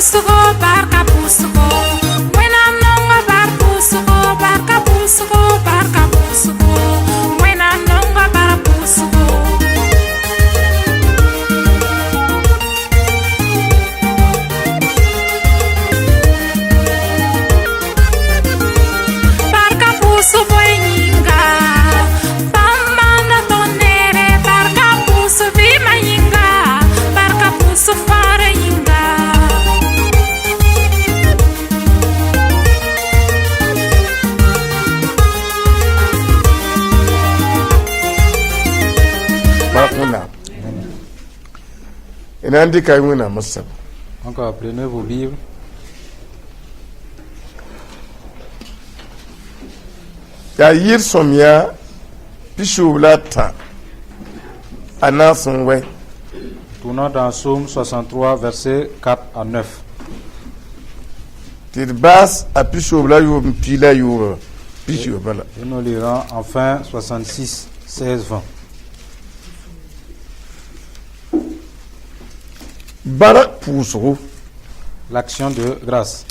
Pʋʋsgo, barka pʋʋsgo. Wẽnnaam nonga bar pʋʋsgo, barka pʋʋsgo, barka pʋʋsgo. Wẽnnaam nonga bar pʋʋsgo. Barka pʋʋsg bõe yĩnga, bãmb maanda tõnd neere. Barka pʋʋs vɩɩmã yĩnga, barka pʋʋs fãarã yĩnga. Bark Wẽnnaam d na n dɩka Wẽnnaam sɛb. Donc, prenez vos Bibles. Yaa yɩɩr-sõmyã 93 n wɛ. Tournons dans Psaume 63, versets 4 à 9. Tɩ d baas a 79 pis-yoobã la. Et nous lirons enfin 66, 16, 20. Bark pʋʋsgo. L'action de grâce.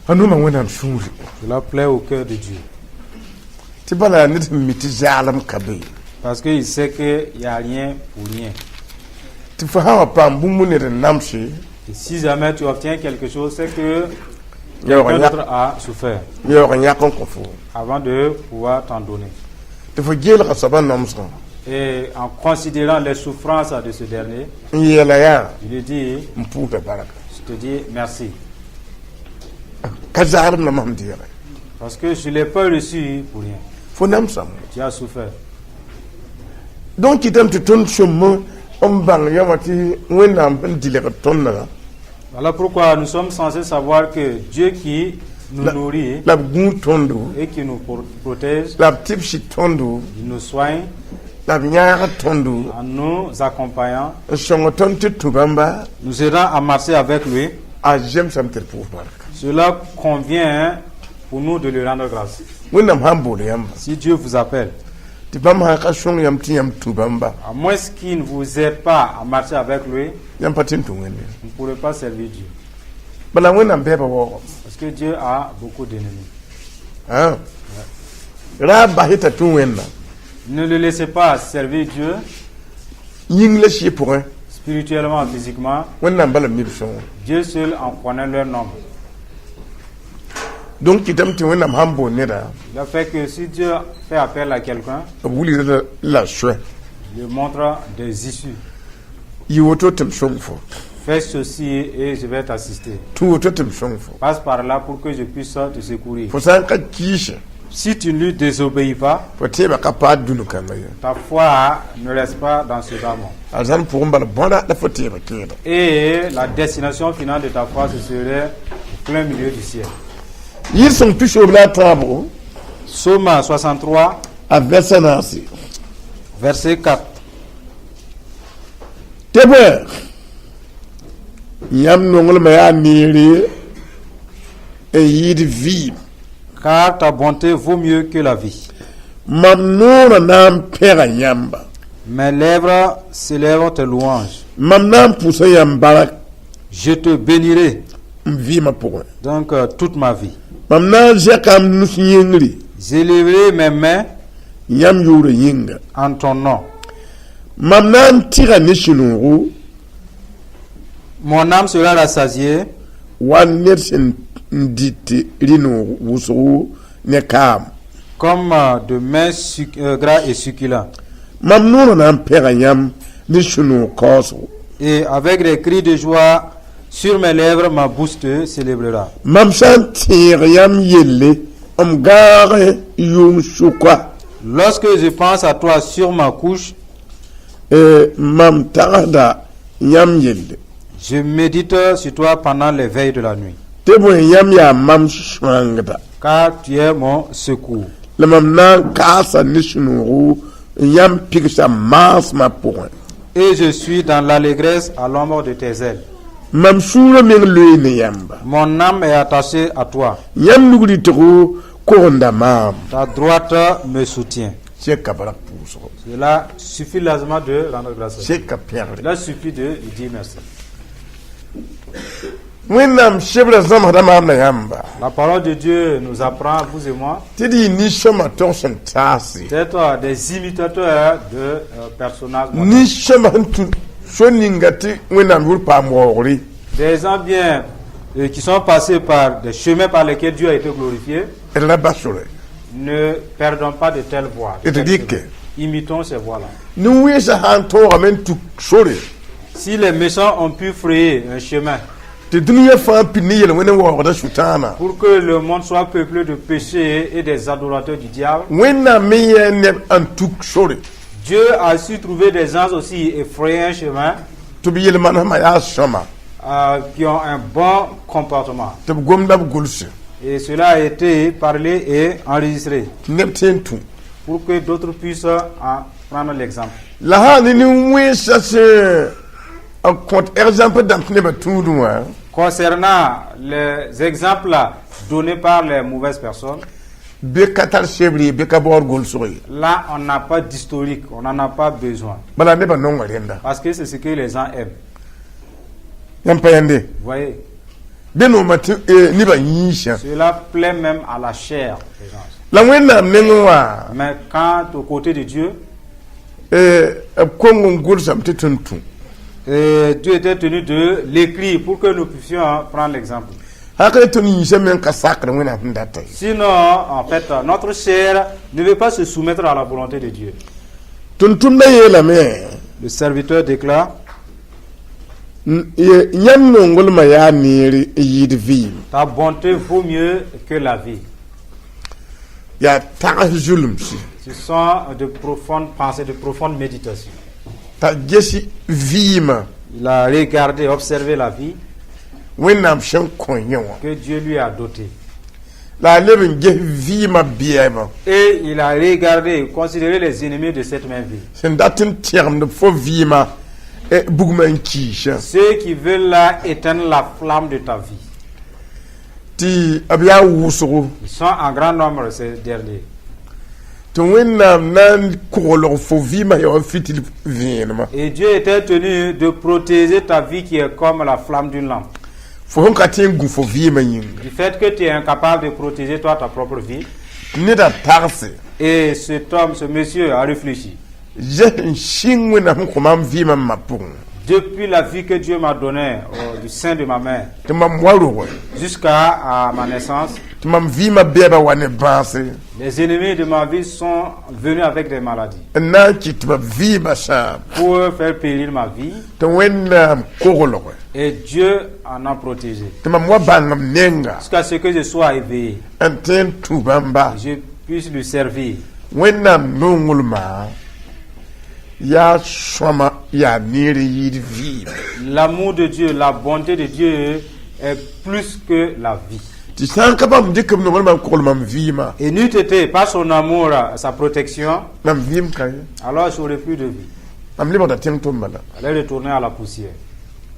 A noma Wẽnnaam sũuri. Cela plaît au cœur de Dieu. Tɩ bala yaa ned sẽn mi tɩ zaalem ka be. Parce qu'il sait qu'il n'y a rien pour rien. Tɩ fo sã wa paam bũmb ned n namse, Et si jamais tu obtiens quelque chose, c'est que yaoog quelqu'un n yãk d'autre a souffert yaoog n yãk n kõ fo. Avant de pouvoir t'en donner. Tɩ fo geelga soabã namsgã, Et en considérant les souffrances de ce dernier, n yeela yaa, je lui dis, n pʋʋsda barka. Je te dis merci. Ka zaalem la mam deege. Parce que je ne l'ai pas reçu pour rien. Fo namsame. Tu as souffert. Donc kɩtame tɩ tõnd sõm n bãng yãmã tɩ Wẽnnaam sẽn dilgd tõndã, Voilà pourquoi nous sommes censés savoir que Dieu qui nous nourrit la b gũud tõndo, et qui nous protège, la b tɩbsɩ tõndo, il nous soigne la b yãag tõndo, en nous accompagnant, n sõng tõnd tɩ tũ bãmba, nous aidant à marcher avec lui. A zemsame tɩ d pʋʋs barka. Cela convient pour nous de lui rendre grâce. Wẽnnaam sãn bool yãmba, Si Dieu vous appelle, tɩ bãmb sã ka sõng yãmb tɩ yãmb tũ bãmba, à moins qu'il ne vous aide pas à marcher avec lui, yãmb pa tɩ n tũ Wẽnde. Vous ne pourrez pas servir Dieu. Bala Wẽnnaam bɛɛba waoogame. Parce que Dieu a beaucoup d'ennemis. Ra bas t'a tũ Wẽnnaam. Ne le laissez pas servir Dieu Yĩng la sɩ pʋgẽ, spirituellement, physiquement. Wẽnnaam bala mi b sõngo. Dieu seul en connaît leur nombre. Donc kɩtame tɩ Wẽnnaam sãn bool neda, Il a fait que si Dieu fait appel à quelqu'un, b wilgda la soɛ. Il lui montre des issues. Yɩ woto tɩ m sõng fo. Fais ceci et je vais t'assister. Tũ woto tɩ m sõng fo. Passe par là pour que je puisse te secourir. Fo sã n ka kiise, Si tu ne lui désobéis pas, fo teeba ka paad dũni kãngã ye. Ta foi ne reste pas dans ce bas monde. Arzãn pʋgẽ bala bõda la fo teeba kẽeda. Et la destination finale de ta foi, ce serait au plein milieu du ciel. Yɩɩr-sõng 93, Psaume 63, a vɛrsa naase. Verset 4. Tɩ bõe yãmb nonglmã yaa neere n yɩɩd vɩɩm. Car ta bonté vaut mieux que la vie. Mam noorã na n pẽga yãmba. Mes lèvres célèbrent tes louanges. Mam na n pʋsa yãmb barak Je te bénirai m vɩɩmã pʋgẽ. Donc toute ma vie. Mam na n zɛka m nus yĩngri J'élèverai mes mains yãmb yʋʋrã yĩnga. En ton nom. Mam na n tɩga ne sũ-noogo Mon âme sera rassasiée wa ned sẽn n dɩt rɩ-noog wʋsgo ne kaam. Comme de mets gras et succulents. Mam noorã na n pẽga yãmb ne sũ-noog kaoosgo. Et avec des cris de joie sur mes lèvres, ma bouche te célébrera. Mam sã n tẽeg yãmb yelle m gãag yʋʋm sʋka, Lorsque je pense à toi sur ma couche, mam tagsda yãmb yelle. Je médite sur toi pendant les veilles de la nuit. Tɩ bõe yãmb yaa mam sõangda. Car tu es mon secours. La mam na n kaasa ne sũ-noogo n yãmb pigsa maasmã pʋgẽ. Et je suis dans l'allégresse à l'ombre de tes ailes. Mam sũurã meng loee ne yãmba. Mon âme est attachée à toi. Yãmb nugritgo kogenda maam. Ta droite me soutient. Seka barak pʋʋsgo. Cela suffit largement de rendre grâce à Dieu. Seka pẽgre. Cela suffit de lui dire merci. Wẽnnaam sebrã zãmsda maam la yãmba La parole de Dieu nous apprend, vous et moi, tɩ d yɩ nin-sõma togs n taase d'être des imitateurs de personnages modèles. Nin-sõma sẽn tũ so ninga tɩ Wẽnnaam yʋr paam waoogre. Des gens bien qui sont passés par des chemins par lesquels Dieu a été glorifié. D ra bas sore. Ne perdons pas de telles voies, de Et te tels dis chemins. Imitons ces voies-là. Nin-wẽnsã sã n tõogame n tuk sore Si les méchants ont pu frayer un chemin tɩ dũniyã fãa pid ne yel-wẽn n waoogda sʋtãana pour que le monde soit peuplé de péchés et des adorateurs du diable, Wẽnnaam me yẽ neb n tuk sore Dieu a su trouver des gens aussi et frayer un chemin tɩ b yel-manesmã yaa sõma qui ont un bon comportement. Tɩ b gomda b gʋlse Et cela a été parlé et enregistré tɩ neb tõe n tũ pour que d'autres puissent en prendre l'exemple. La sã ne nin-wẽnsã sẽn n kõt exemple dãmb tɩ nebã tũudẽ wã Concernant les exemples donnés par les mauvaises personnes, be ka tar sebre ye be ka baood gʋlsg ye là, on n'a pas d'historique, on n'en a pas besoin. Bala nebã nonga rẽnda. Parce que c'est ce que les gens aiment. Yãmb pa yãnde Vous voyez, be nooma tɩ nebã yĩnsã cela plaît même à la chair des gens. La Wẽnnaam nengẽ wã Mais quant au côté de Dieu, b kong n gʋlsame tɩ tõnd tũ Dieu était tenu de l'écrire pour que nous puissions prendre l'exemple. Hãk tõnd yĩnsã me n ka sakr Wẽnnaam sẽn data ye. Sinon, en fait, notre chair ne veut pas se soumettre à la volonté de Dieu. Tʋm-tʋmdã yeelame Le serviteur déclare, yãmb nonglmã yaa neer n yɩɩd vɩɩm. Ta bonté vaut mieux que la vie. Yaa tags zulumsi. Ce sont de profondes pensées, de profondes méditations. T'a ges vɩɩmã Il a regardé, observé la vie Wẽnnaam sẽn kõ yẽ wã que Dieu lui a dotée. La a leb n ges vɩɩmã bɛɛbã Et il a regardé et considéré les ennemis de cette même vie. Sẽn dat n tẽgemd fo vɩɩmã bugmã n kiisã. Ceux qui veulent là éteindre la flamme de ta vie. Tɩ b yaa wʋsgo. Ils sont en grand nombre, ces derniers. Tɩ Wẽnnaam na n koglg fo vɩɩmã ya wa fitil vẽenemã. Et Dieu était tenu de protéger ta vie qui est comme la flamme d'une lampe. Fo sẽn ka tõe n gũ fo vɩɩmã yĩnga. Du fait que tu es incapable de protéger toi ta propre vie. Neda tagse. Et cet homme, ce monsieur a réfléchi. Zes n sĩng Wẽnnaam sẽn kõ maam vɩɩmã n ma pʋgẽ Depuis la vie que Dieu m'a donnée du sein de ma mère tɩ mam wa rogɛ jusqu'à à ma naissance, tɩ mam vɩɩmã bɛɛbã wa ne bãase les ennemis de ma vie sont venus avec des maladies n na n kɩt tɩ mam vɩɩmã sãam pour faire périr ma vie. Tɩ Wẽnnaam koglgɛ Et Dieu en a protégé tɩ mam wa bãng m nenga jusqu'à ce que je sois éveillé. N tõe n tũ bãmba. Je puisse lui servir. Wẽnnaam nonglmã yaa sõama yaa neer n yɩɩd vɩɩm. L'amour de Dieu, la bonté de Dieu est plus que la vie. Tɩ sã n ka bãmb dɩk b nonglmã n kogl mam vɩɩmã Et n'eût été par son amour, sa protection, mam vɩɩm ka ye. Alors j'aurais plus de vie. Mam lebgda tẽng tʋm bala. J'allais retourner à la poussière.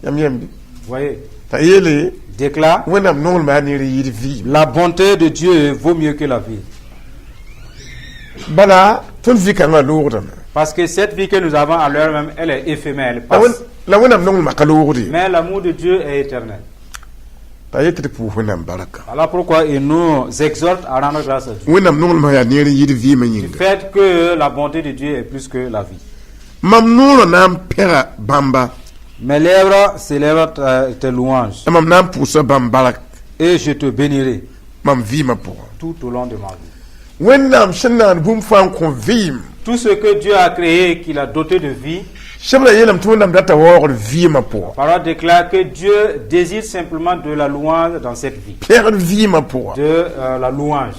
Yãmb yẽmde. Vous voyez, T'a yeele déclare, Wẽnnaam nonglmã yaa neer n yɩɩd vɩɩm. La bonté de Dieu vaut mieux que la vie. Bala tõnd vɩ-kãngã loogdame. Parce que cette vie que nous avons à l'heure même, elle est éphémère, elle La passe. La Wẽnnaam nonglmã ka loogd ye. Mais l'amour de Dieu est éternel. T'a yet tɩ d pʋʋs Wẽnnaam barka. Voilà pourquoi il nous exhorte à rendre grâce à Dieu. Wẽnnaam nonglmã yaa neer n yɩɩd vɩɩmã Du yĩnga. Fait que la bonté de Dieu est plus que la vie. Mam noorã na n pẽga bãmba Mes lèvres célèbrent tes louanges la mam na n pʋʋsa bãmb bark et je te bénirai mam vɩɩmã pʋgã. Tout au long de ma vie. Wẽnnaam sẽn naan bũmb fãa n kõ vɩɩm Tout ce que Dieu a créé, qu'il a doté de vie, sebrã yeelame tɩ Wẽnnaam data waoogr vɩɩmã pʋgã. Parole déclare que Dieu désire simplement de la louange dans cette vie. Pẽgr vɩɩmã pʋgã. De la louange.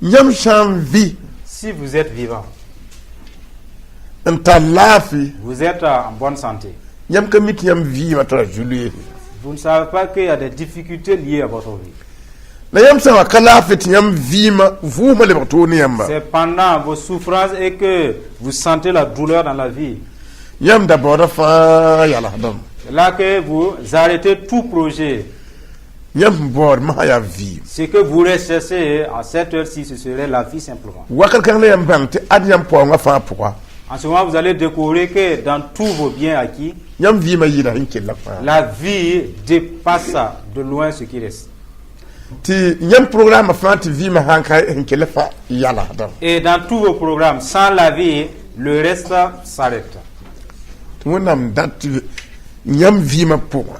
Yãmb sã n vɩ Si vous êtes vivant, n tar laafɩ vous êtes en bonne santé. Yãmb ka mi tɩ yãmb vɩɩmã tara zu-loeese. Vous ne savez pas qu'il y a des difficultés liées à votre vie. La yãmb sã n wa ka laafɩ tɩ yãmb vɩɩmã vʋʋmã lebg toog ne yãmba C'est pendant vos souffrances et que vous sentez la douleur dans la vie. Yãmb da baoodã fãa yalsdame. C'est là que vous arrêtez tout projet. Yãmb sẽn baood masã yaa vɩɩm. Ce que vous recherchez à cette heure-ci, ce serait la vie simplement. Wakat kãng la yãmb bãng tɩ ad yãmb paoongã fãa pʋga En ce moment, vous allez découvrir que dans tous vos biens acquis, Yãmb vɩɩmã yɩɩda sẽn kella fãa. La vie dépasse de loin ce qui reste. Tɩ yãmb programmã fãa tɩ vɩɩmã sãn ka sẽn kell fãa yalsdame. Et dans tous vos programmes, sans la vie, le reste s'arrête. Tɩ Wẽnnaam dat tɩ yãmb vɩɩmã pʋgã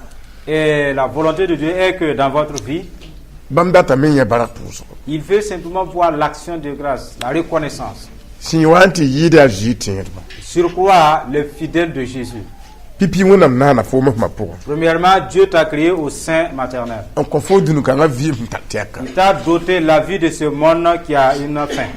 Et la volonté de Dieu est que dans votre vie, bãmb datame yẽ bark pʋʋsgo. Il veut simplement voir l'action de grâce, la reconnaissance. Sẽn wa n tɩ yɩɩda a Zezi tẽedba. Sur quoi les fidèles de Jésus. Pipi Wẽnnaam naana foom fma pʋgã. Premièrement, Dieu t'a créé au sein maternel. N kõ fo dũni-kãngã vɩɩm tar tɛka. Il t'a doté la vie de ce monde qui a une fin.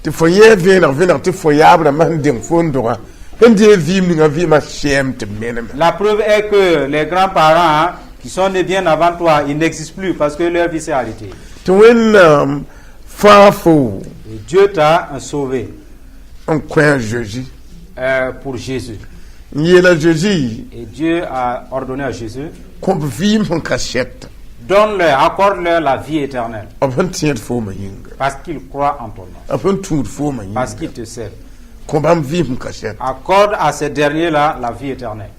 Tɩ fo yẽ vẽeneg vẽneg tɩ fo yaab rãmbã sẽn deng fo n dogã sẽn dee vɩɩm ninga vɩɩmã sɛɛm tɩ meneme. La preuve est que les grands-parents, hein, qui sont nés bien avant toi, ils n'existent plus parce que leur vie s'est arrêtée. Tɩ Wẽnnaam fãa fo Et Dieu t'a sauvé n kõ a Zeezi pour Jésus. N yeela Zeezi Et Dieu a ordonné à Jésus, kõ b vɩɩm sẽn ka sɛta donne-leur, accorde-leur la vie éternelle. B sẽn tẽed foomã yĩnga. Parce qu'ils croient en ton nom. B sẽn tũud foomã Parce yĩnga. Qu'ils te servent. Kõ bãmb vɩɩm sẽn ka sɛta. Accorde à ces derniers-là la vie éternelle.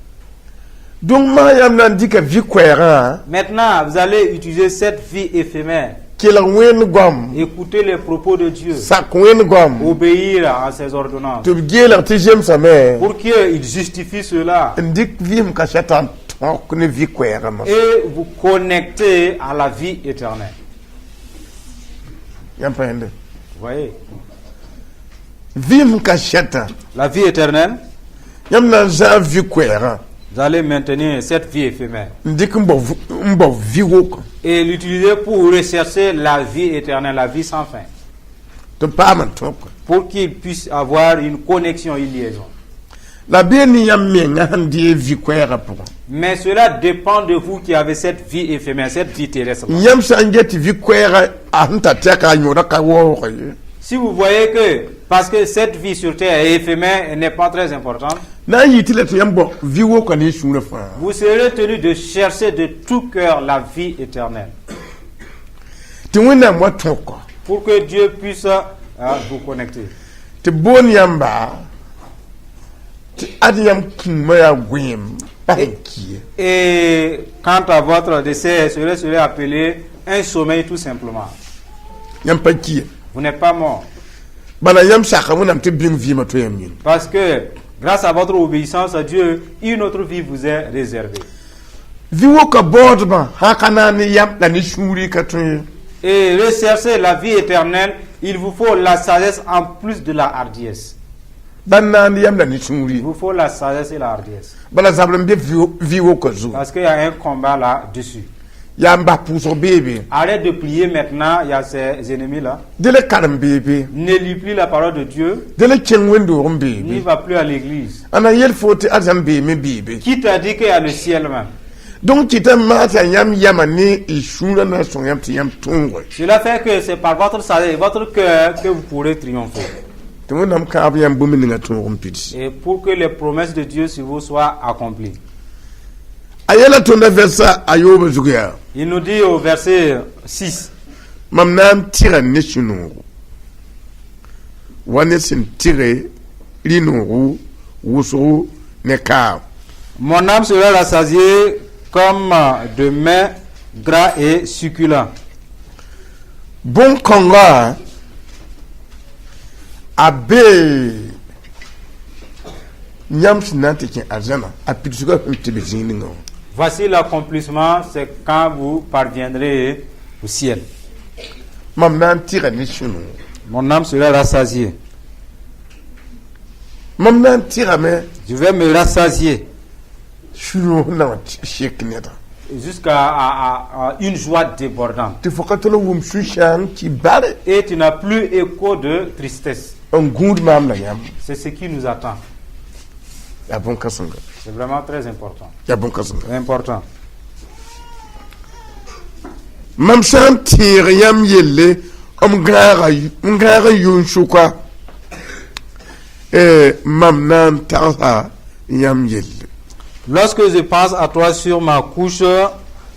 Donc maa yãmb na n dɩka vɩ koɛɛgã Maintenant, vous allez utiliser cette vie éphémère. Kelg Wẽnd goam. Écoutez les propos de Dieu. Sak Wẽnd goam. Obéir à ses ordonnances. Tɩ b geelg tɩ zemsame Pour qu'il justifie cela. N dɩk vɩɩm ka sɛta n tõk ne vɩ koɛɛgã mos. Et vous connecter à la vie éternelle. Yãmb pa yẽnde. Vous voyez? Vɩɩm ka sɛta. La vie éternelle, Yãmb na n zãag vɩ koɛɛgã vous allez maintenir cette vie éphémère. N dɩk n bao n bao vɩ woko Et l'utiliser pour rechercher la vie éternelle, la vie sans fin. Tɩ paam n tõk. Pour qu'il puisse avoir une connexion, une liaison. La bee ne yãmb menga sẽn dee vɩ koɛɛgã pʋgã. Mais cela dépend de vous qui avez cette vie éphémère, cette vie terrestre. Yãmb sã n get tɩ vɩ koɛɛgã a sẽn tar tɛka a yõoda ka waoog ye. Si vous voyez que, parce que cette vie sur terre est éphémère et n'est pas très importante, Na n yɩ tɩ la tɩ yãmb bao vɩ woka ne sũurã fãa. Vous serez tenu de chercher de tout cœur la vie éternelle. Tɩ Wẽnnaam wa tõka. Pour que Dieu puisse vous connecter. Tɩ boon yãmba tɩ ad yãmb kũumã yaa goẽem pa sẽn ki ye. Et quant à votre décès, cela serait appelé un sommeil tout simplement. Yãmb pa ki ye. Vous n'êtes pas mort. Bala yãmb saka Wẽnnaam tɩ bĩng vɩɩmã to yãmb yĩng. Parce que grâce à votre obéissance à Dieu, une autre vie vous est réservée. Vɩ woka baoodbã sã ka naan ne yam la ne sũuri ka tõe ye. Et rechercher la vie éternelle, il vous faut la sagesse en plus de la hardiesse. Bãn naand yam la ne sũuri. Il vous faut la sagesse et la hardiesse. Bala zabr n be vɩ woka zugu. Parce qu'il y a un combat là-dessus. Yaa n bas pʋʋsg beebe. Arrête de prier maintenant, il y a ces ennemis-là. Dẽ la karem beebe. Ne lis plus la parole de Dieu, Dẽ la kẽng wẽnd-doog n n'y beebe. Va plus à l'église. A na yel fo tɩ arzãn beeme beebe. Qui t'a dit qu'il y a le ciel même? Donc tɩ t'a maas t'a yãmb yama ne y sũurã na n sõng yãmb tɩ yãmb tõoge. Cela fait que c'est par votre sagesse et votre cœur que vous pourrez triompher. Tɩ Wẽnnaam kãab yãmb bũmb ninga tõog n pidsi. Et pour que les promesses de Dieu sur vous soient accomplies. A yɛla tõnda vɛrsa a yoobã zug yaa. Il nous dit au verset 6, Mam na n tɩga ne sũ-noogo wa ne sẽn tɩge rĩ-noogo wʋsgo ne kaam. Mon âme sera rassasiée comme de mets gras et succulents. Bõn-kõnga a bee yãmb sẽn na n tɩ kẽ arzãna a pidsgã sẽn tɩ be zĩig ninga wã. Voici l'accomplissement, c'est quand vous parviendrez au ciel. Mam na n tɩga ne sũ-noogo. Mon âme sera rassasiée. Mam na n tɩgame Je vais me rassasier sũ-noog na wã sek neda jusqu'à à une joie débordante. Tɩ fo ka tol n wʋm sũ-sãang tɩ bare. Et tu n'as plus écho de tristesse. N gũud maam la yãmb. C'est ce qui nous attend. Yaa bõn-kãsenga. C'est vraiment très important. Yaa bõn-kãsenga. C'est important. Mam sã n tẽeg yãmb yelle m gãaga m gãag n yʋn sʋka mam na n tagsa yãmb yelle. Lorsque je pense à toi sur ma couche,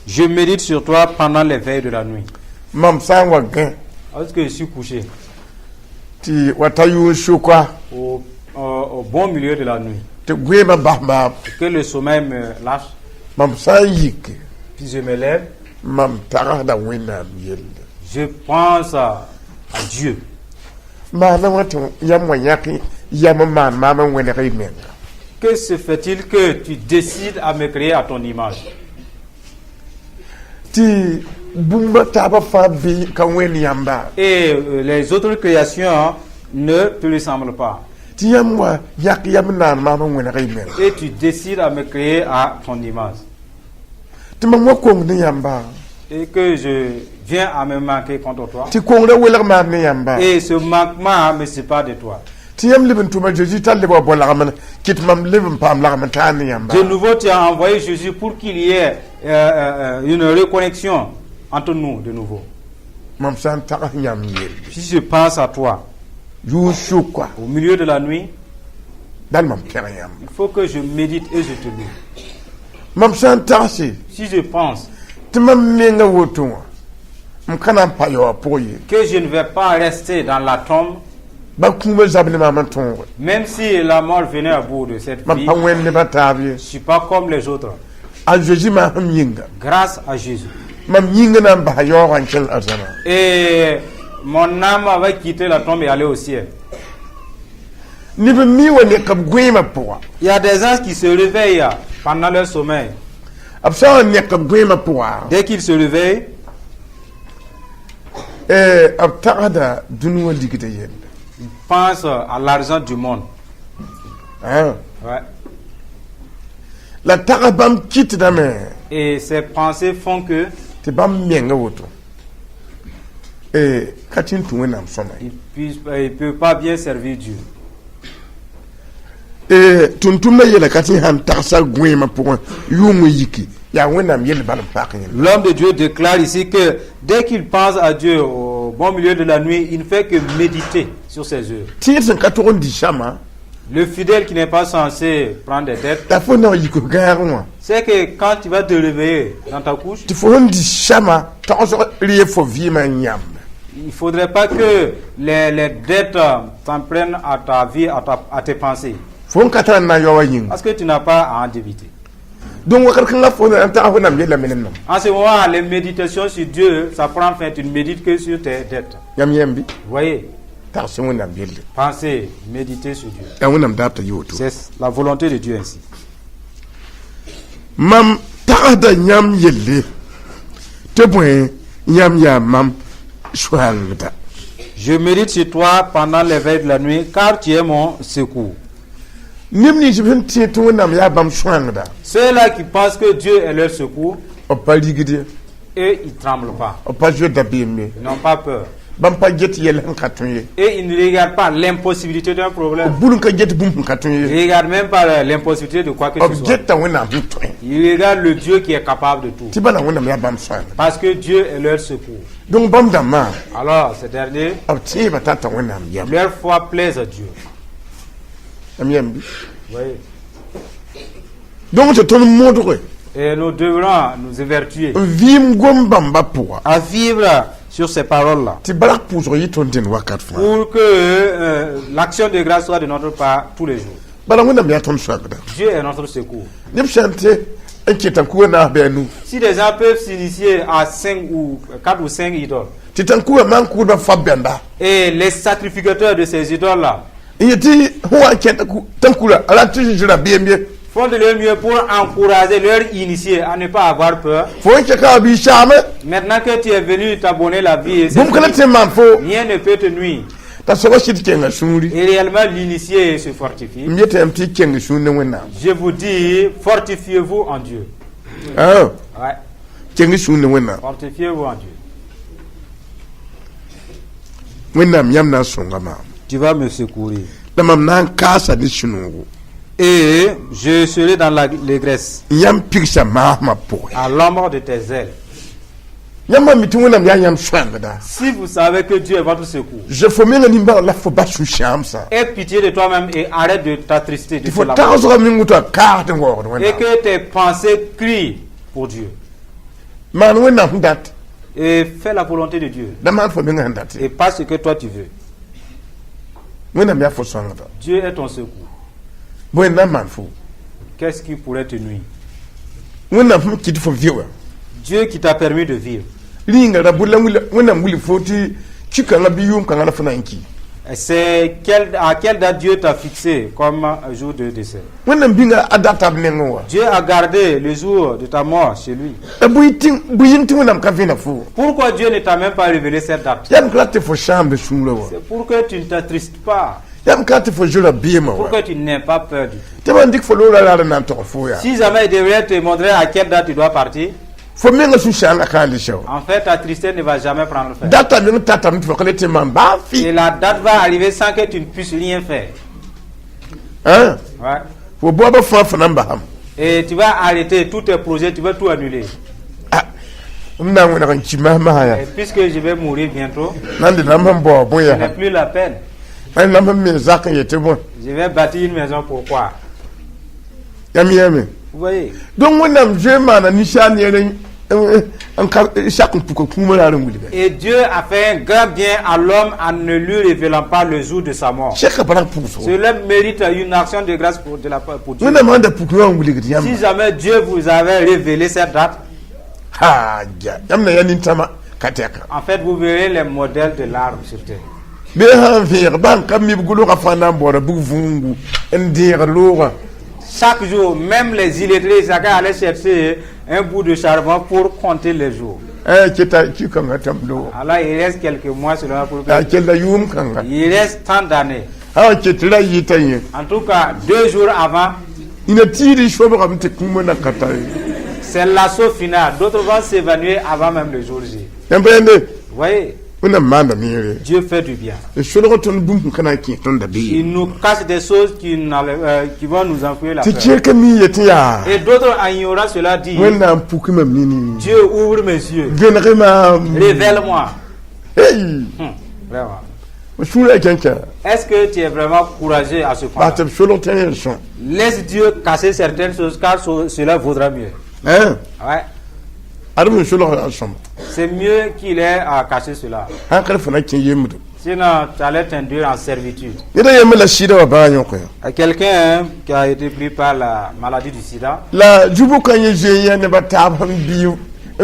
je médite sur toi pendant les veilles de la nuit. Mam sã n wa gã Lorsque je suis couché, tɩ wa ta yʋn sʋka au bon milieu de la nuit, Tɩ goeemã bas maam. Que le sommeil me lâche, Mam sã n yike, puis je me lève, mam tagsda Wẽnnaam yelle. Je pense à Dieu. Maana wã tɩ yãmb wã yãk yam n maan maam n wẽneg y menga? Que se fait-il que tu décides à me créer à ton image? Tɩ bũmba taabã fãa bɩ ka wẽnd yãmba. Et les autres créations ne te ressemblent pas. Tɩ yãmb wã yãk yam n naan maam n wẽneg y menga. Et tu décides à me créer à ton image. Tɩ mam wa kong ne yãmba. Et que je viens à me manquer contre toi. Tɩ kongrã welg maam ne yãmba. Et ce manquement me sépare de toi. Tɩ yãmb leb n tʋma Zeezi t'a leb wa bao lagem kɩt mam leb n paam lagem n taar ne yãmba. De nouveau, tu as envoyé Jésus pour qu'il y ait une reconnexion entre nous de nouveau. Mam sã n tags yãmb yelle, Si je pense à toi yʋʋn sʋka, au milieu de la nuit, dal mam pẽg yãmb. Il faut que je médite et je te loue. Mam sã n tagse Si je pense tɩ mam menga woto wã m ka na n pa yaoowã pʋgẽ ye, que je ne vais pas rester dans la tombe, ba kũumã zab ne maam n tõoge, même si la mort venait à bout de cette mam vie, pa wẽnd nebã taab ye. Je ne suis pas comme les autres. A Zeezi maasem yĩnga, Grâce à Jésus. Mam yĩnga na n basa yaoogã n kell arzãna. Et mon âme va quitter la tombe et aller au ciel. Neb n mi wa ne ka b goẽemã pʋga. Il y a des gens qui se réveillent pendant leur sommeil. B sã n nek b goẽemã pʋga, Dès qu'ils se réveillent, b tagsda dũni wã ligda yelle. Ils pensent à l'argent du monde. Ah. Ouais. La tags bãmb kɩtdame Et ces pensées font que tɩ bãmb menga woto ka tɩ n tũ Wẽnnaam sõma. Ils ne peuvent pas bien servir Dieu. Tʋm-tʋmdã yeela ka tɩ sãn tagsa goẽemã pʋgẽ yʋng n yiki yaa Wẽnnaam yell bal n pak yẽl. L'homme de Dieu déclare ici que dès qu'il pense à Dieu au bon milieu de la nuit, il ne fait que méditer sur ses œuvres. Tẽed sẽn ka tog n dɩ sãma, Le fidèle qui n'est pas censé prendre des dettes, la fo na n yik f gãagẽ wã, c'est que quand tu vas te réveiller dans ta couche, tɩ fo sẽn dɩ sãma tagsg reeb fo vɩɩmã n yãmb. Il ne faudrait pas que les dettes t'en prennent à ta vie, à tes pensées. Fo n ka tar n na n yao wã yĩnga. Parce que tu n'as pas à en débiter. Donc wakat kãngã fo na n tags Wẽnnaam yella menem nam. En ce moment, les méditations sur Dieu, ça prend fin. Tu ne médites que sur tes dettes. Yãmb yẽm bɩ? Vous voyez, Tags Wẽnnaam yelle. Pensez, méditer sur Dieu. Yaa Wẽnnaam daab t'a yɩ woto. C'est la volonté de Dieu ainsi. Mam tagsda yãmb yelle tɩ bõe yãmb yaa mam soangda. Je médite sur toi pendant les veilles de la nuit, car tu es mon secours. Neb nins b sẽn tẽ tɩ Wẽnnaam yaa bãmb soangda, Ceux-là qui pensent que Dieu est leur secours, b pa rigd ye, eux, ils ne tremblent pas. B pa zoe dabeem ye, Ils n'ont pas peur. Bãmb pa get yɛl sẽn ka tõe ye, Et ils ne regardent pas l'impossibilité d'un problème. B bur n ka get bũmb sẽn ka tõe Ils ye, ne regardent même pas l'impossibilité de quoi que ce b soit. geta Wẽnnaam sẽn tõe. Ils regardent le Dieu qui est capable de tout. Tɩ bala Wẽnnaam yaa bãmb soangda. Parce que Dieu est leur secours. Donc bãmb dãmbã, Alors, ces derniers, b tẽebã tata Wẽnnaam yam. Leur foi plaise à Dieu. Yãmb yãmb bɩ? Vous voyez. Donc tɩ tõnd modge Et nous devrons nous évertuer n vɩɩm gom bãmba pʋga à vivre sur ces paroles-là tɩ bark pʋʋsg yɩ tõnd dẽnd wakat fãa. Pour que l'action de grâce soit de notre part tous les jours. Bala Wẽnnaam yaa tõnd soagda. Dieu est notre secours. Neb sã n tẽ n kɩt tãn-kuga naas bɩ a nu, Si des gens peuvent s'initier à 5 ou 4 ou 5 idoles, tɩ tãn-kugã maan-kʋʋdbã fab bɛmba et les sacrificateurs de ces idoles-là n yetɩ sẽn wa n kẽ tãn-kura a ra tɩ zĩ rabeem ye, font de leur mieux pour encourager leurs initiés à ne pas avoir peur. Fo n kɛ ka a bii saame, Maintenant que tu es venu t'abonner la vie, c'est bũmb ka la fini. tɩ n maan fo. Rien ne peut te nuire. T'a soabã sɩd kenga sũuri. Et réellement, l'initié se fortifie. M yeta yãmb tɩ y keng sũur ne Wẽnnaam. Je vous dis, fortifiez-vous en Dieu. Ah, Ouais, keng sũur ne Wẽnnaam. Fortifiez-vous en Dieu. Wẽnnaam yãmb na n sõnga maam. Tu vas me secourir. La mam na n kaasa ne sũ-noogo. Et je serai dans l'allégresse, Yãmb pigsa maasmã pʋgẽ. À l'ombre de tes ailes. Yãmb mi tɩ Wẽnnaam yaa yãmb soangda, Si vous savez que Dieu est votre secours, zoe fo menga nimbãag la fo bas sũ-sãamsã. Aie pitié de toi-même et arrête de t'attrister, de Tɩ te fo lamenter. tagsgã meng tɩ a kaasd n waoogd Et Wẽnnaam. que tes pensées crient pour Dieu. Maan Wẽnnaam sẽn dat, Et fais la volonté de Dieu. da maan fo menga sẽn dat. Et pas ce que toi tu veux. Wẽnnaam yaa fo sõangda. Dieu est ton secours. Bõe n na n maan fo? Qu'est-ce qui pourrait te nuire? Wẽnnaam sẽn kɩt fo vɩ wã. Dieu qui t'a permis de vivre. Rĩnga ra bʋ la Wẽnnaam wilg fo tɩ ki-kãngã bɩ yʋʋm kãngã la fo na n ki. C'est à quelle date Dieu t'a fixé comme un jour de décès? Wẽnnaam bĩnga a data b nengẽ wã. Dieu a gardé le jour de ta mort chez lui. La bõe yĩng tɩ Wẽnnaam ka vẽneg fo? Pourquoi Dieu ne t'a même pas révélé cette date? Yam ka tɩ fo sãamd sũurã wã. C'est pour que tu ne t'attristes pas. Yam ka tɩ fo zoe rabiamã Pour wã. que tu n'aies pas peur du tout. Tɩ b dɩk fo loora raar n na n tog fo yaa. Si jamais il devrait te montrer à quelle date tu dois partir, Fo menga sũ-sãangã kãande sɛo. en fait, ta tristesse ne va jamais prendre fin. Data meng tatame tɩ fo ka le tɩ maan baa fɩ. Et la date va arriver sans que tu ne puisses rien faire. Hein? Ouais. Fo baoobã fãa fo na n basame. Et tu vas arrêter tous tes projets, tu vas tout annuler. Ah, m na n wẽneg n ki masmasã yaa. Et puisque je vais mourir bientôt, Na n dɩ nam sẽn bao bõe ce n'est yaa. plus la peine. Na n nam sẽn me zak n yetɩ bõe. Je vais bâtir une maison, pourquoi? Yam yɛme. Vous voyez? Donc Wẽnnaam zoe n maana ninsaal neer n ka sak n puka kũumã raar n wilga. Et Dieu a fait un grand bien à l'homme en ne lui révélant pas le jour de sa mort. Sɛka bark pʋʋsgo. Cela mérite une action de grâce pour Dieu. Wẽnnaam sãn da puk wã n wilgd yãmba. Si jamais Dieu vous avait révélé cette date, Ha ja yãmb na yaa nintãmã ka tɛka. en fait, vous verrez les modèles de l'arbre sur terre. Bee sã n vẽeg bãng ka mi b gʋlgã fãa na n baooda bug vũungu n deegd loogã. Chaque jour, même les illettrés, chacun allait chercher un bout de charbon pour compter les jours. Keta ki-kãngã tãmb loogã. Alors, il reste quelques mois seulement pour que. Yaa kella yʋʋm kãnga. Il reste tant d'années. Sã n ket tɩ ra yɩta yẽ. En tout cas, 2 jours avant, Ina tiidi sobgame tɩ kũumã na ka tare. c'est l'assaut final. D'autres vont s'évanouir avant même le jour J. Yãmb pa yẽnde. Vous voyez, Wẽnnaam maanda neere. Dieu fait du bien. D solg tõnd bũmb sẽn ka na n kẽ tõnd dabeem. Il nous cache des choses qui vont nous enfouir la Tɩ peur. kẽer ka mi yetɩ yaa. Et d'autres, en ignorant cela, disent: Wẽnnaam puki mam nini. Dieu, ouvre mes yeux, Vẽneg maam. Révèle-moi. Hey. Vraiment. Sũurã kẽnkã. Est-ce que tu es vraiment courageux à ce point? Bas tɩ b solg tẽ yel sõm. Laisse Dieu casser certaines choses, car cela vaudra mieux. Hein? Ouais. Ad m solg yaa sõm. C'est mieux qu'il ait à cacher cela. Sãn ka fo na kẽ yembdo. Sinon, tu allais t'induire en servitude. Ned a yembr la sɩda wã bãag yõk ya. À quelqu'un, hein, qui a été pris par la maladie du sida, La zu-bʋka yẽ zoe yã nebã taab sẽn bɩ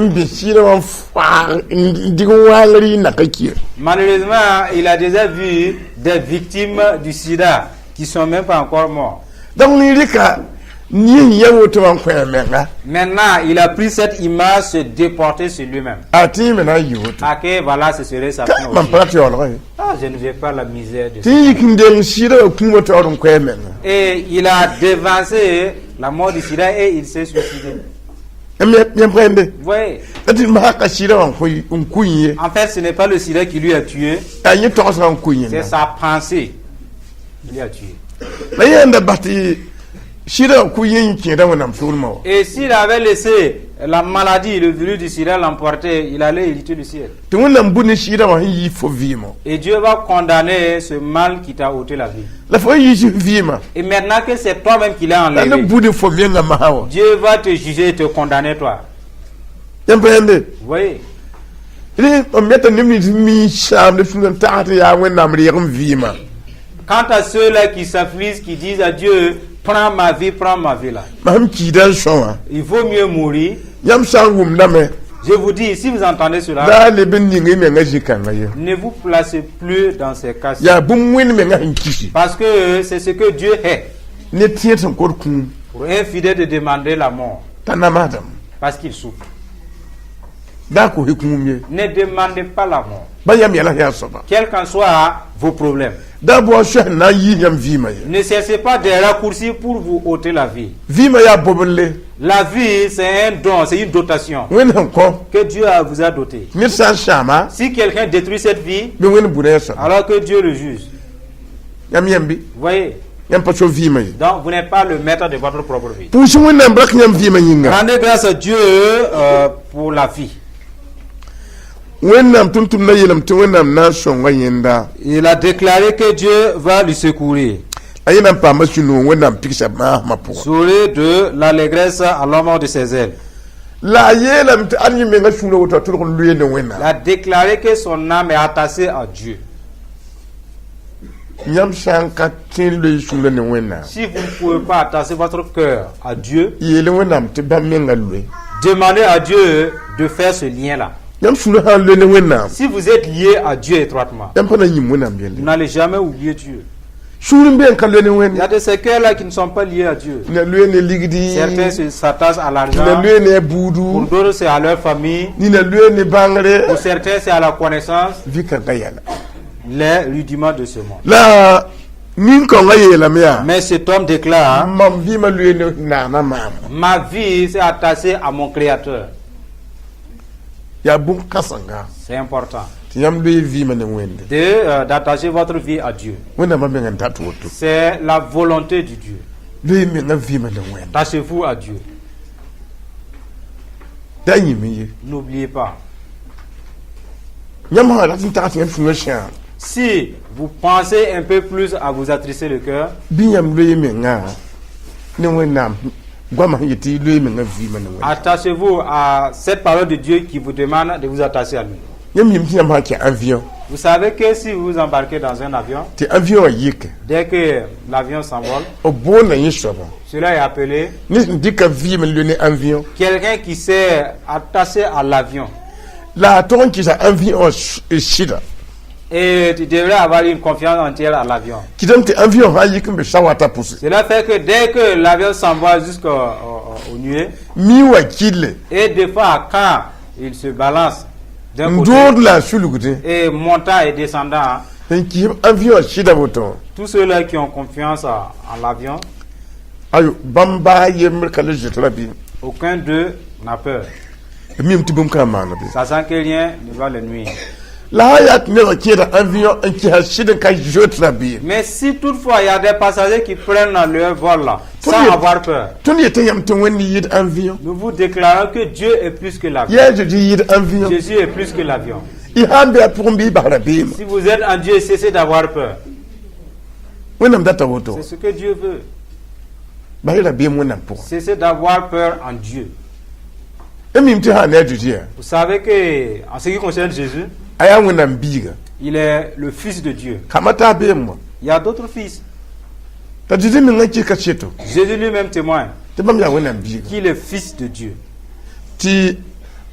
n bɩ sɩɩdã wã n faag n dɩg n wãangr y naka kiir. Malheureusement, il a déjà vu des victimes du sida qui sont même pas encore morts. Donc rɩka yẽ yã woto wã n kõ a menga. Maintenant, il a pris cette image, se déporter sur lui-même. A tɩ me na n yɩ woto. Ah, que voilà, ce serait sa fin Mam aussi. pa tɩ yaoolga ye. Ah, je ne veux pas la misère de Tɩ ça. yik n deng sɩɩdã wã kũumã taoor n kõ a menga. Et il a devancé la mort du sida et il s'est suicidé. Yãmb pa yẽnde. Vous voyez, La tɩ masaka sɩɩdã wã n kʋ ye. en fait, ce n'est pas le sida qui lui a tué, A yẽ togsgã n kʋ c'est yẽnda. sa pensée qui lui a tué. La yẽnda da bas tɩ sɩɩdã wã kʋ yẽ kẽeda Wẽnnaam soolmã wã. Et s'il avait laissé la maladie, le virus du sida l'emporter, il allait hériter le ciel. Tɩ Wẽnnaam bũ ne sɩɩdã wã sẽn yi fo vɩɩmã. Et Dieu va condamner ce mal qui t'a ôté la vie. La fo n yiis vɩɩmã. Et maintenant que c'est toi-même qui l'as La ne enlevé, bũ ne fo menga masã wã. Dieu va te juger et te condamner, toi. Yãmb pa yẽnde. Vous voyez? Rẽ mam yeta neb nins mi saamd sũur n tag tɩ yaa Wẽnnaam reeg m vɩɩmã. Quant à ceux-là qui s'affligent, qui disent à Dieu: Prends ma vie, prends ma vie là. Mam kiida n sõ wã. Il vaut mieux mourir. Yãmb sã n wʋmdame. Je vous dis, si vous entendez cela, Da leb n ning y menga zĩ-kãngã ye. Ne vous placez plus dans ces cas. Yaa bũmb wẽnd menga sẽn kisi. Parce que c'est ce que Dieu est. Ne tẽed sẽn kot kũum. Pour un fidèle de demander la mort, T'a namasdame. parce qu'il souffre. Da kos kũum ye. Ne demandez pas la mort. Ba yãmb yɛla yaa soaba. Quels qu'en soient vos problèmes. Da bao soas n na n yiis yãmb vɩɩmã ye. Ne cherchez pas des raccourcis pour vous ôter la vie. Vɩɩmã yaa bobelle. La vie, c'est un don, c'est une dotation Wẽnd sẽn kõ. que Dieu vous a dotée. Ned sã n sãama. Si quelqu'un détruit cette vie, Bɩ Wẽnd bũna ya soaba. alors que Dieu le juge. Yãmb yãmb bɩ. Vous voyez? Yãmb pa so vɩɩmã ye. Donc, vous n'êtes pas le maître de votre propre vie. Pʋʋs Wẽnnaam bark yãmb vɩɩmã yĩnga. Rendez grâce à Dieu pour la vie. Wẽnnaam tʋm-tʋmdã yeelame tɩ Wẽnnaam na n sõnga yẽnda. Il a déclaré que Dieu va lui secourir. A yẽ na n paama sũ-noog Wẽnnaam pigsa maasmã pʋgã. Sourire de l'allégresse à l'ombre de ses ailes. La a yeelame tɩ ad yẽ menga sũurã woto a tʋlg n loeende Il Wẽnnaam. a déclaré que son âme est attachée à Dieu. Yãmb sã n ka tõe n loe sũurã ne Wẽnnaam, Si vous ne pouvez pas attacher votre cœur à Dieu, yeel Wẽnnaam tɩ bãmb menga loe. Demandez à Dieu de faire ce lien-là. Yãmb sũurã sã n loe ne Wẽnnaam, Si vous êtes lié à Dieu étroitement, yãmb pa na n yĩm Wẽnnaam yelle. Vous n'allez jamais oublier Dieu. Sũur n be n ka loe ne Il y Wẽnnaam. A de ces cœurs-là qui ne sont pas liés à Dieu. Na loe ne ligdi, Certains s'attachent à l'argent. Na loe ne buudu, Pour d'autres, c'est à leur famille. Nina loe ne bãngre. Pour certains, c'est à la connaissance, Vɩ kãngã yɛla. Les rudiments de ce monde. La nin-kõngã yeelame yaa, Mais cet homme déclare, mam vɩɩmã loe ne naamã maamo. Ma vie s'est attachée à mon Créateur. Yaa bũn-kãsenga C'est important tɩ yãmb loe vɩɩmã ne Wẽnde. D'attacher votre vie à Dieu. Wẽnnaamã meng n dat woto. C'est la volonté du Dieu. Loe menga vɩɩmã ne Wẽnde. Attachez-vous à Dieu. Da yĩm ye. N'oubliez pas. Yãmb sã rat n tag tɩ yãmb sũurã sãam, Si vous pensez un peu plus à vous attrister le cœur, bɩ yãmb loe menga ne Wẽnnaam goamã sẽn yet tɩ loe menga vɩɩmã ne Wẽnnaam. Attachez-vous à cette parole de Dieu qui vous demande de vous attacher à lui. Yãmb yĩm tɩ yãmb sã n kẽ avion, Vous savez que si vous vous embarquez dans un avion, tɩ avion wã yike, dès que l'avion s'envole, b boonda yẽ soaba cela est appelé ne sẽn dɩka vɩɩm n loe ne avion. Quelqu'un qui s'est attaché à l'avion. La a tog n kɩsa avion wã sɩda. Et tu devrais avoir une confiance entière à l'avion. Kɩtame tɩ avion sã n yik n be sa wata pʋse, Cela fait que dès que l'avion s'envole jusqu'au au nuée, mi wa kille, et des fois quand il se balance d'un n côté dood la a sulgdẽ, et montant et descendant, n kɩsb avion wã sɩda woto, tous ceux-là qui ont confiance en l'avion, ayo bãmb baa yembr ka le zoet rabiim. Aucun d'eux n'a peur, Mim tɩ bũmb kãn maana be. Sachant que rien ne va le nuire. La sã yaa tɩ nebã kẽeda avion n kẽsa sɩd n ka zoet rabiim, Mais si toutefois il y a des passagers qui prennent leur vol là, sans Tout avoir peur, tõnd yetã yãmb tɩ Wẽnd yɩɩd avion. Nous vous déclarons que Dieu est plus que l'avion. Yaa Zeezi yɩɩd avion. Jésus est plus que l'avion. Y sã n be a pʋgẽ bɩ y bas rabeemã. Si vous êtes en Dieu, cessez d'avoir peur. Wẽnnaam data woto. C'est ce que Dieu veut. Bas y rabeem Wẽnnaam pʋgẽ. Cessez d'avoir peur en Dieu. Y mim tɩ sã ne a Zeezi yaa, Vous savez que en ce qui concerne Jésus, a yaa Wẽnnaam biiga. Il est le Fils de Dieu. Kama taa beem wã. Il y a d'autres fils. T'a Zeezi mengã kɩs kaseto Jésus lui-même témoigne tɩ bãmb yaa Wẽnnaam biiga. Qu'il est fils de Dieu. Tɩ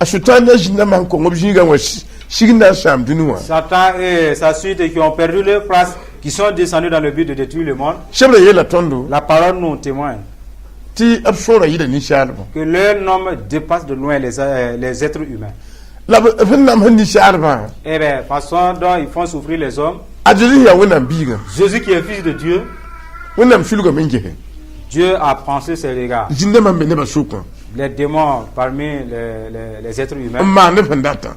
a Sʋtãan zĩndãmbã sẽn kong b zĩigã wã sig n na n sãam dũni wã, Satan et sa suite qui ont perdu leur place, qui sont descendus dans le but de détruire le monde, Sebrã yeela tõndo la parole nous témoigne tɩ b sõora yɩla ninsaalbã. Que leur nombre dépasse de loin les êtres humains. La b sẽn namsd ninsaalbã, Et bien, façon dont ils font souffrir les hommes, a Zeezi yaa Wẽnnaam biiga, Jésus qui est fils de Dieu, Wẽnnaam sulgame n gese Dieu a pensé ses regards. Zĩndãmbã n be nebã sʋkã Les démons parmi les êtres humains, n maan b sẽn datã,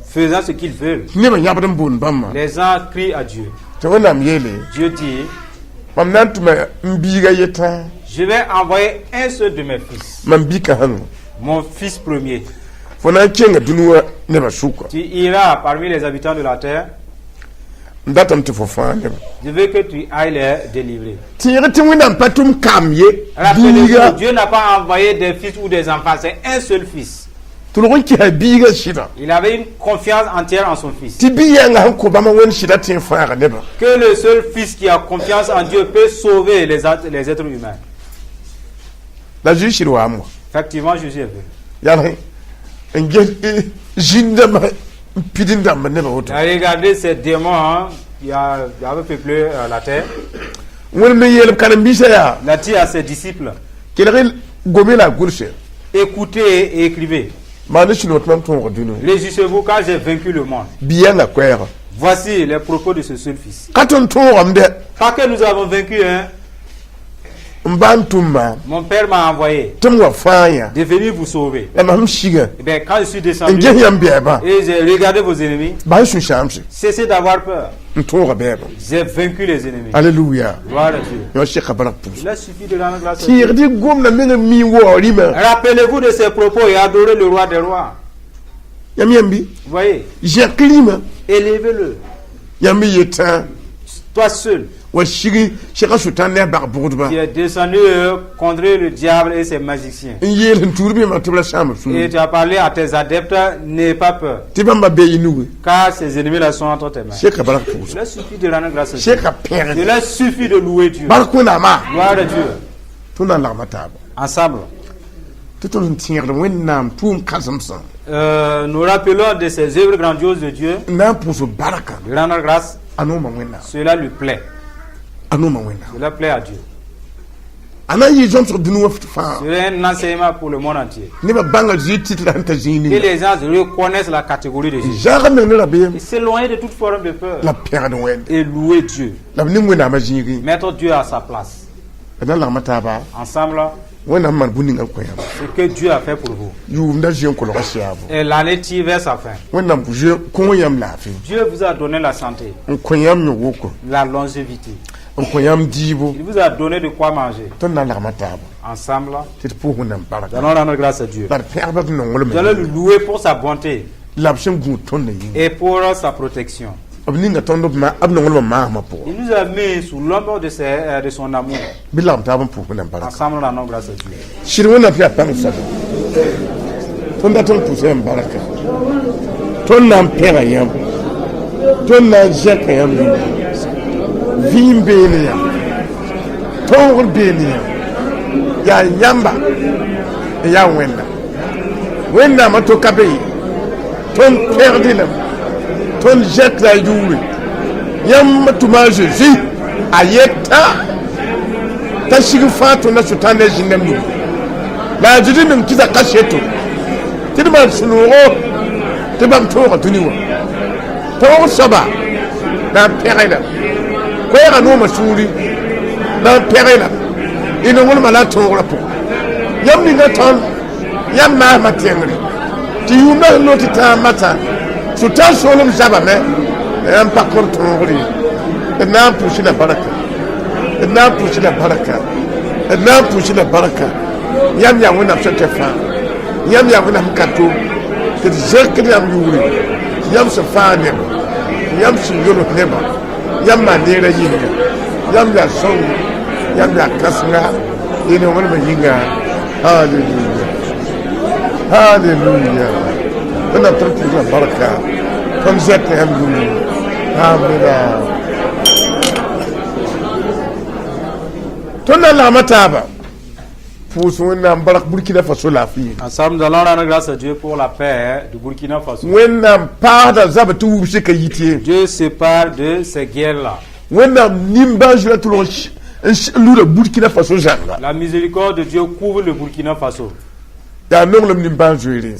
faisant ce qu'ils veulent. Tɩ nebã yãbd n boond bãmbã. Les gens crient à Dieu. Tɩ Wẽnnaam yeele, Dieu dit, mam na n tʋma n biiga yetã, je vais envoyer un seul de mes fils, mam bi-kãsengã, mon fils premier. Fo na n kẽnga dũni wã nebã sʋka. Tu iras parmi les habitants de la terre. N datame tɩ fo fãa nebã. Je veux que tu ailles les délivrer. Tẽeg tɩ Wẽnnaam pa tʋm kam ye, Rappelez-vous, biiga. Dieu n'a pas envoyé des fils ou des enfants, c'est un seul fils. Tɩ rog n kɩsa biigã sɩdã. Il avait une confiance entière en son fils. Tɩ bi-yɛngã sẽn kõ bãmb Wẽnd sɩdã tɩ n fãaga nebã. Que le seul fils qui a confiance en Dieu peut sauver les êtres humains. La Zeezi sɩd waam wa. Effectivement, Jésus est venu. Yaa n ges zĩndãmbã n pid n dãmba nebã woto. Il a regardé ces démons, hein, qui avaient peuplé la terre. Wẽnd me yeel b karen-biisã yaa, Il a dit à ses disciples, kelg gome la a gʋlse, écoutez et écrivez. Maan ne sũ-noog tɩ mam tõog dũni. Réjouissez-vous quand j'ai vaincu le monde. Bi-yɛngã koɛɛga. Voici les propos de ce seul fils. Ka tõnd tõogame dɛ. Pas que nous avons vaincu, hein. N ba n tʋm maam Mon père m'a envoyé tɩ m wa fãa yã. De venir vous sauver. La mam siga Eh bien, quand je suis n descendu ges yãmb bɛɛbã, et j'ai regardé vos ennemis, bas sũ-sãamse. Cessez d'avoir peur. N tõoga bɛɛbã. J'ai vaincu les ennemis. Alleluya. Gloire à Dieu. Yõ seka bark pʋʋs. Il a suffi de rendre grâce à Dieu. Tẽeg tɩ gomda meng n mi waoog rĩmã. Rappelez-vous de ces propos et adorez le roi des rois. Yãmb yãmb bɩ, Vous voyez, zẽk rĩmã. Élevez-le. Yãmb yetã, Toi seul. Wa sigi sega sʋtãan ne a bag-bʋgdba Qui est descendu contre le diable et ses magiciens. N yeel sẽn tuud bɩ tɩ b ra sãam b Et sũur tu as parlé à tes adeptes, n'aie pas peur, tɩ bãmba bee y nugu car ces ennemis-là sont entre tes mains. Seka bark pʋʋsg Il leur suffit de rendre grâce à Dieu. Seka pẽgd Il leur suffit de louer Dieu. Bark Wẽnnaamã Gloire à Dieu. Tõnd na n lagma taaba Ensemble, tɩ tõnd sẽn tẽegd Wẽnnaam tʋʋm kãsemsã nous rappelons de ces œuvres grandioses de Dieu, n na n pʋʋs barka de rendre grâce, a nooma Wẽnnaam cela lui plaît. A nooma Wẽnnaam Cela plaît à Dieu. A na n yɩ zõmsg dũni wã fãa C'est un enseignement pour le monde entier. Nebã bãnga Zezi tɩtla sẽn ta zĩig Que ninga les gens reconnaissent la catégorie de Jésus. Zãag meng ne rabeem Et s'éloigner de toute forme de peur. La pẽgd Wẽnde Et louer Dieu. La b ning Wẽnnaamã zĩigẽ Mettre Dieu à sa place. D na n lagma taaba Ensemble, Wẽnnaam maan bũmb ninga n kõ yãmb ce que Dieu a fait pour vous. Yʋʋmda zoe n kolga siaabo Et l'année tire vers sa fin. Wẽnnaam zoe kõ yãmb laafɩ Dieu vous a donné la santé, n kõ yãmb yõ-woko la longévité. N kõ yãmb diibo Il vous a donné de quoi manger. Tõnd na n lagma taaba Ensemble, tɩ d pʋʋs Wẽnnaam nous barka allons rendre grâce à Dieu. La d pẽgba d nonglmã Nous allons le louer pour sa bonté la b sẽn gũud tõndã yĩnga et pour sa protection. B ninga tõnd b ma- b nonglmã maasmã pʋgã Il nous a mis sous l'ombre de son amour. Bɩ lagm taab n pʋʋs Wẽnnaam barka Ensemble, rendons grâce à Dieu. Sɩd Wẽnnaam tɩ yaa pãng soaba tõnd dat n pʋʋsa yãmb barka tõnd na n pẽga yãmb tõnd na n zẽka yãmb yĩnga vĩim beene yãmb tõogr beene yãmb yaa yãmba n yaa Wẽnnaam Wẽnnaamã to ka be ye tõnd pẽgd lame tõnd zẽkda a yʋʋre yãmb tʋma a Zeezi a yeta t'a sig fãa tõnd a sʋtãan ne zĩndame nugu la a Zezi meng kɩsa kaseto tɩ d maan sũ-noogo tɩ bãmb tõoga dũni wã taoog soaba na n pẽge la koɛɛga noomã sũuri na n pẽge la y nonglmã la a tõogrã pʋgẽ yãmb ninga tõnd yãmb maasmã tẽngre tɩ yʋʋmdã sẽn loog tɩ tãag matã sʋtãan soolem zabame la yãmb pa kõr tõogr ye d na n pʋʋs la barka d na n pʋʋs la barka d na n pʋʋs la barka yãmb yaa Wẽnnaam sẽn tɩ fãa yãmb yaa Wẽnnaam ka to tɩ d zẽkd yãmb yʋʋre yãmb sẽn fãag neba yãmb sẽn yols neba yãmb maan neerã yĩnga yãmb yaa sõngo yãmb yaa kãsenga y nonglmã yĩnga halleluya halleluya Wẽnnaam tɩ d pʋʋsã barka tõnd zẽka yãmb yʋʋre amina tõnd na n lagma taaba pʋʋs Wẽnnaam bark Burkina Faso laafɩ yĩnga Ensemble, nous allons rendre grâce à Dieu pour la paix du Burkina Faso. Wẽnnaam paasda zaba tɩ wubsɩ ka yit ye Dieu se sépare de ces guerres-là. Wẽnnaam nimbãan-zʋra tʋlg n luda Burkina Faso zãnga La miséricorde de Dieu couvre le Burkina Faso. Yaa nonglem nimbãan-zoeere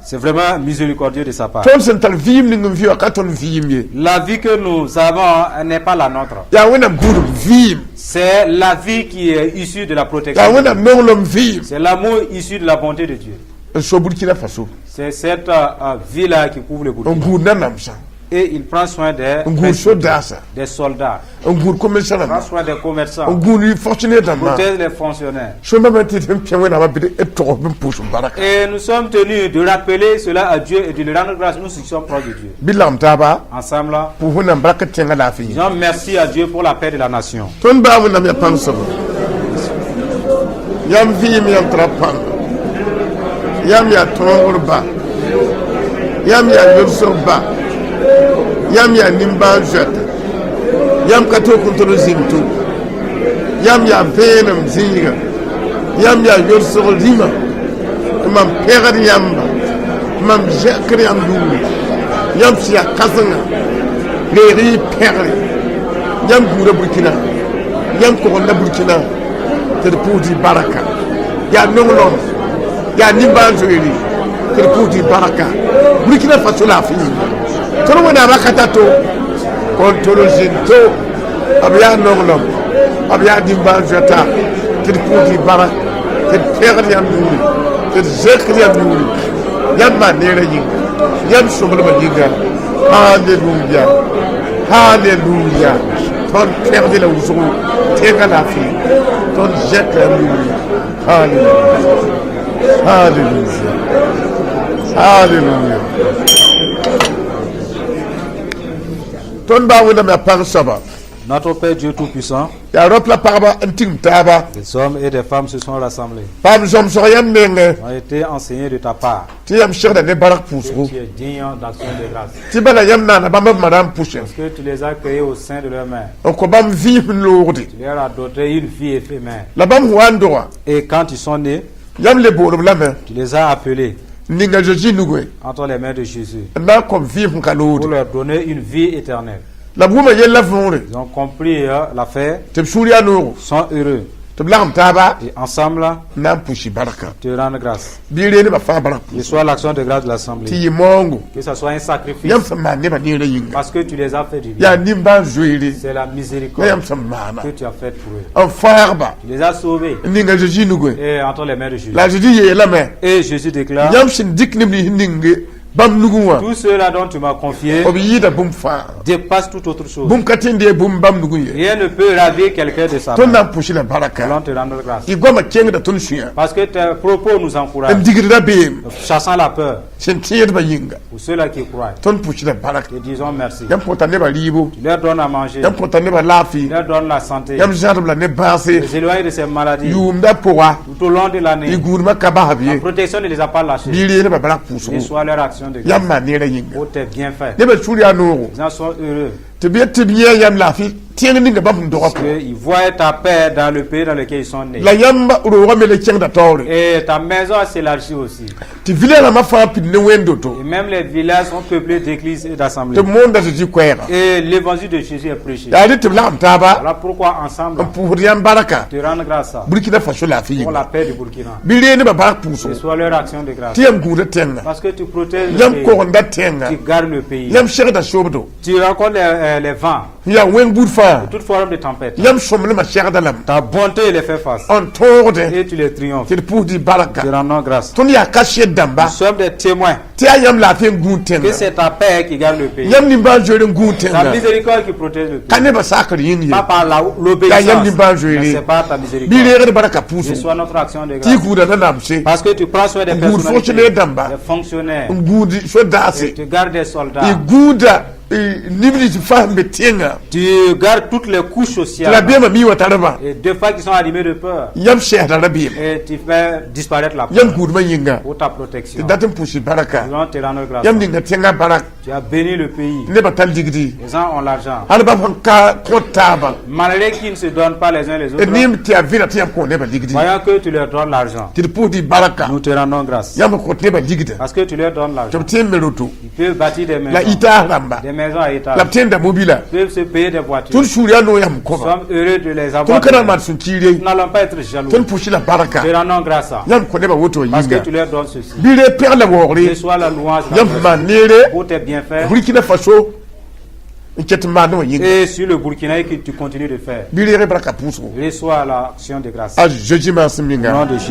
C'est vraiment miséricordieux de sa part. Tõnd sẽn tar vɩɩm ning n vɩ wã ka tõnd vɩɩm ye La vie que nous avons, elle n'est pas la nôtre. Yaa Wẽnnaam gũudb vɩɩm C'est la vie qui est issue de la protection. Yaa Wẽnnaam nonglem vɩɩm C'est l'amour issu de la bonté de Dieu. N so Burkina Faso C'est cette vie-là qui couvre le n Burkina. gũud nanamsã Et il prend soin n gũud sodaasã des soldats, n gũud commerçant il prend rãmbã soin des commerçants, n gũud fonctionnaire rãmbã protège les fonctionnaires. sõmbame tɩ d pẽ Wẽnnaamã bɩ d tog b n pʋʋs barka Et nous sommes tenus de rappeler cela à Dieu et de lui rendre grâce. Nous sommes proches de Dieu. Bɩ lagm taaba Ensemble, pʋʋs Wẽnnaam barka tẽngã laafɩ yĩnga disons merci à Dieu pour la paix de la nation. Tõnd baa Wẽnnaam yaa pãng soaba yãmb vɩɩm yãmb tara pãnga yãmb yaa tõogr ba yãmb yaa yolsg ba yãmb yaa nimbãan-zoɛta yãmb ka tok n tʋd zĩm to yãmb yaa vẽenem zĩiga yãmb yaa yolsg rĩmã tɩ mam pẽgd yãmba tɩ mam zẽkd yãmb yʋʋre yãmb sẽn yaa kãsenga reeg y pẽgre yãmb gũuda Burkina yãmb kogenda Burkina tɩ d pʋʋs y barka yaa nonglem yaa nimbãan-zoeere tɩ d pʋʋs y barka Burkina Faso laafɩ yĩnga tõnd Wẽnnaamã ka ta to kõn tol zĩnd to b yaa nonglem b yaa nimbãan-zoɛta tɩ d pʋʋs y barak tɩ d pẽgd yãmb yʋʋre tɩ d zẽkd yãmb yʋʋre yãmb maan neerã yĩnga yãmb sõglmã yĩnga halleluya halleluya tõnd pẽgd la wʋsgo tẽngã laafɩ tõnd zẽka yãmb yʋʋre halleluya halleluya halleluya tõnd baa Wẽnnaam yaa pãng soaba. Notre Père Dieu Tout-Puissant, Yaa rap la pagba n tigim taaba. Des hommes et des femmes se sont rassemblés, Paam zãmsg yãmb menge ont été enseignés de ta part. Tɩ yãmb segda ne bark Que pʋʋsgo. tu es digne d'action de grâce. Tɩ bala yãmb naana bãmb b mara n pʋsẽ. Parce que tu les as créés au sein de leur mère. N kõ bãmb vɩɩs n loogde. Tu leur as doté une vie éphémère. La bãmb sẽn wa n doga, Et quand ils sont nés, yãmb le boolb lame tu les as appelés n ninga Zeezi nugẽ entre les mains de Jésus n na n kõm vɩɩs sẽn ka pour loogde. Leur donner une vie éternelle. La b wʋma yella võore. Ils ont compris l'affaire, Tɩ b sũur yaa noogo. Sont heureux. Tɩ b lagem taaba Et ensemble, n na n pʋs barka. Te rendre grâce. Bɩ ree nebã fãa bark. Que soit l'action de grâce de Tɩ l'assemblée. Yɩ maoongo. Que ce soit un sacrifice. Yãmb sẽn maan nebã neerã yĩnga. Parce que tu les as fait du bien. Yaa nimbãan-zoeere. C'est la La miséricorde yãmb sẽn maana. Que tu as faite pour eux. N fãagba. Tu les as sauvés. N ninga Zeezi nugẽ. Et entre les mains de Jésus. La Zeezi yeelame. Et Jésus déclare, Yãmb sẽn dɩk neb nins ninge bãmb nugẽ wã. Tous ceux-là dont tu m'as confié B yɩɩda bũmb fãa. Dépassent toute autre chose. Bũmb ka tẽn dee bũmb bãmb nugẽ ye. Rien ne peut ravir quelqu'un de sa Tõnd main. Na n pʋs la baraka. Nous allons te rendre grâce. Tɩ goamã kẽngda tõnd sũyã. Parce que tes propos nous N encouragent, digd rabeem. Chassant la peur Sẽn tẽedbã yĩnga. Pour ceux-là qui croient. Tõnd pʋs la baraka. Te disons merci. Yãmb kõta nebã rɩɩbo. Tu leur donnes à manger. Yãmb kõta nebã laafɩ. Tu leur donnes la santé. Yãmb zãadb la ne bãase. Les éloigner de ces maladies. Yʋʋmda pʋga. Tout au long de l'année. Y gũudmã ka basb La ye. Protection ne les a pas lâchés. Bɩ ree nebã bark Que pʋʋsgo. soit leur action de grâce. Yãmb maan neerã yĩnga. Pour tes bienfaits. Nebã sũur yaa noogo. Les gens sont heureux. Tɩ b yet tɩ b yẽ yãmb laafɩ tẽng ninga bãmb sẽn dogã Parce pʋgẽ. qu'ils voient ta paix dans le pays dans lequel ils sont nés. La yãmb roogã me le kẽngda taoore. Et ta maison s'élargit aussi. Tɩ village rãmbã fãa pid ne wẽnd-doto. Et même les villages sont peuplés d'églises et d'assemblées. Tɩ b moonda Zeezi koɛɛga. Et l'évangile de Jésus est prêché. Yaa rɩ tɩ b lagem taaba Voilà pourquoi ensemble, n pʋʋsd yãmb barka. Te rendre grâce Burkina Faso laafɩ pour yĩnga. La paix du Burkina. Bɩ ree nebã bark Que pʋʋsgo. soit leur action de grâce. Tɩ yãmb gũuda tẽnga. Parce que tu protèges le Yãmb pays. kogenda tẽnga. Tu gardes le pays. Yãmb segda sobdo. Tu rencontres les vents, N yaa wẽng buud fãa. Toute forme de tempête. Yãmb sõmblmã segda lame. Ta bonté les fait face. N tõogdẽ. Et tu les triomphes. Tɩ d pʋʋsd y barka. Te rendons grâce. Tõnd yaa kaset dãmba. Nous sommes des témoins Tɩ yaa yãmb laafɩ n gũud que tẽnga. C'est ta paix qui garde le pays. Yãmb nimbãan-zoeer n gũud Ta tẽnga. Miséricorde qui protège le Ka pays. nebã sakr yĩng ye. Pas par Yaa yãmb l'obéissance, nimbãan-zoeere. mais c'est par ta Bɩ miséricorde. reegd barka Que pʋʋsgo. soit notre action de Tɩ y grâce. gũuda nanamse. Parce que tu prends soin des N gũud personnalités, fonctionnaire dãmba. Des fonctionnaires, N gũud sodaase. Et tu gardes des soldats. Y gũuda neb nins fãa sẽn be tẽngã. Tu gardes toutes les couches Tɩ la sociales. beemã mi wa tarba. Et deux fois qui sont animés de peur. Yãmb sɛsda rabeem. Et tu fais disparaître la peur Yãmb gũudmã yĩnga. Pour ta protection. Tɩ dat n pʋs barka. Nous allons te rendre grâce. Yãmb ninga tẽngã barak. Tu as béni le pays. Nebã tar ligdi. Les gens ont l'argent. Hal bãmb sẽn ka kõt taabã. Malgré qu'ils ne se donnent pas les uns les autres, Neem tɩ yaa vɩra tɩ yãmb kõ nebã ligdi. Voyant que tu leur donnes l'argent, Tɩ d pʋʋsd y barka. Nous te rendons grâce. Yãmb kõt nebã ligda. Parce que tu leur donnes Tɩ l'argent. b tẽ n me roto. Ils peuvent bâtir des La maisons. itaas rãmba. Des maisons à étage. La b tẽnda mobila. Ils peuvent se payer des voitures. Tõnd sũur yaa noog yãmb Nous kõba. sommes heureux de les avoir. Tõnd ka na n maan sẽn kiir ye. Nous n'allons pas être jaloux. Tõnd pʋs la barka. Te rendons grâce. Yãmb kõ nebã woto Parce que yĩnga. Tu leur donnes ceci. Bɩ ree pɛg la waoogre. Que soit la louange, la Yãmb sẽn maan neere. Pour tes bienfaits. Burkina Faso n ket n maandẽ wã yĩnga. Et sur le Burkina et que tu continues de faire. Bɩ reeg barka pʋʋsgo. Reçois l'action de grâce. A Zeezi maasem Au yĩnga. nom de Jésus.